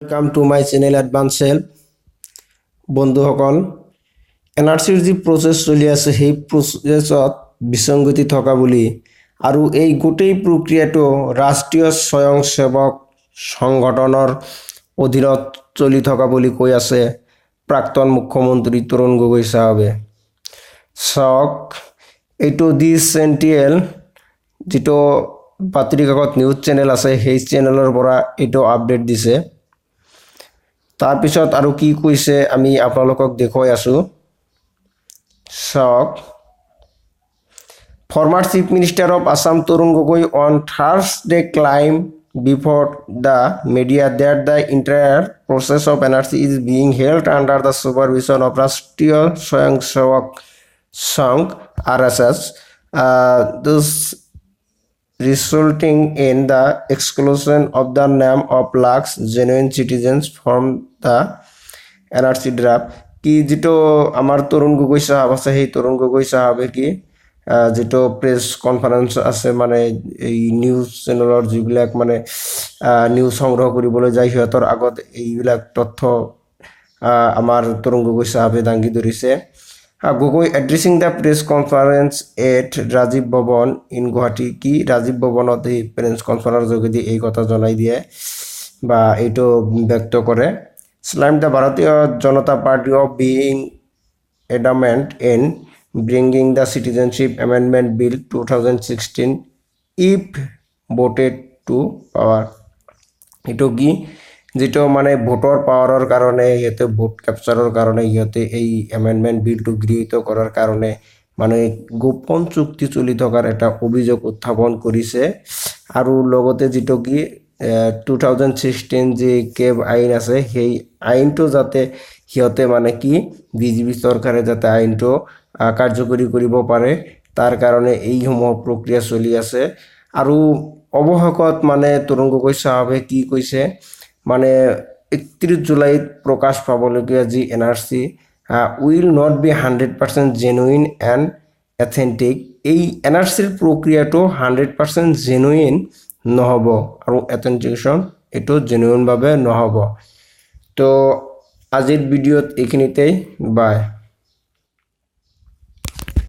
Welcome to my channel Advance Help. বন্ধুসকল, এনআৰচিৰ যি প্ৰচেছ চলি আছে, সেই প্ৰচেছত বিসংগতি থকা বুলি আৰু এই গোটেই প্ৰক্ৰিয়াটো ৰাষ্ট্ৰীয় স্বয়ংসেৱক সংগঠনৰ অধীনত চলি থকা বুলি কৈ আছে প্ৰাক্তন মুখ্যমন্ত্ৰী তৰুণ গগৈ চাহাবে। চাওক, এইটো দি চেণ্ট্ৰেল যিটো বাতৰি কাকত, নিউজ চেনেল আছে, সেই চেনেলৰ পৰা এইটো আপডেট দিছে। তাৰপিছত আৰু কি কৈছে আমি আপোনালোকক দেখুৱাই আছোঁ, চাওক। Former Chief Minister of Assam Tarun Gogoi on Thursday claimed before the media that the entire process of NRC is being held under the supervision of Rashtriya Swayamsevak Sangh, RSS, thus resulting in the exclusion of the name of lakhs genuine citizens from the NRC draft. কি যিটো আমাৰ তৰুণ গগৈ চাহাব আছে, সেই তৰুণ গগৈ চাহাবে কি যিটো press conference আছে, মানে এই নিউজ চেনেলৰ যিবিলাক মানে নিউজ সংগ্ৰহ কৰিবলৈ যায়, সিহঁতৰ আগত এইবিলাক তথ্য আমাৰ তৰুণ গগৈ চাহাবে দাঙি ধৰিছে। Gogoi, addressing the press conference at Rajiv Bhavan in Guwahati, কি ৰাজীৱ ভৱনত এই প্ৰেছ কনফাৰেন্সৰ যোগেদি এই কথা জনাই দিয়ে বা এইটো ব্যক্ত কৰে, slammed the Bharatiya Janata Party of being adamant in bringing the Citizenship Amendment Bill 2016 if voted to power. এইটো কি যিটো মানে ভোটৰ পাৱাৰৰ কাৰণে, সিহঁতে ভোট কেপচাৰৰ কাৰণে, সিহঁতে এই এমেণ্ডমেণ্ট বিলটো গৃহীত কৰাৰ কাৰণে মানে গোপন চুক্তি চলি থকাৰ এটা অভিযোগ উত্থাপন কৰিছে। আৰু লগতে যিটো কি 2016 যি কেব আইন আছে, সেই আইনটো যাতে সিহঁতে মানে কি বিজেপি চৰকাৰে যাতে আইনটো কাৰ্যকৰী কৰিব পাৰে, তাৰ কাৰণে এইসমূহ প্ৰক্ৰিয়া চলি আছে। আৰু অৱশেষত মানে তৰুণ গগৈ চাহাবে কি কৈছে, মানে 31 জুলাইত প্ৰকাশ পাবলগীয়া যি NRC will not be 100% genuine and authentic. এই এনআৰচিৰ প্ৰক্ৰিয়াটো 100% জেনুইন নহ'ব আৰু এথেণ্টিকেশ্যন এইটো জেনুইনভাৱে নহ'ব। তো আজিৰ ভিডিঅ'ত এইখিনিতেই, বাই।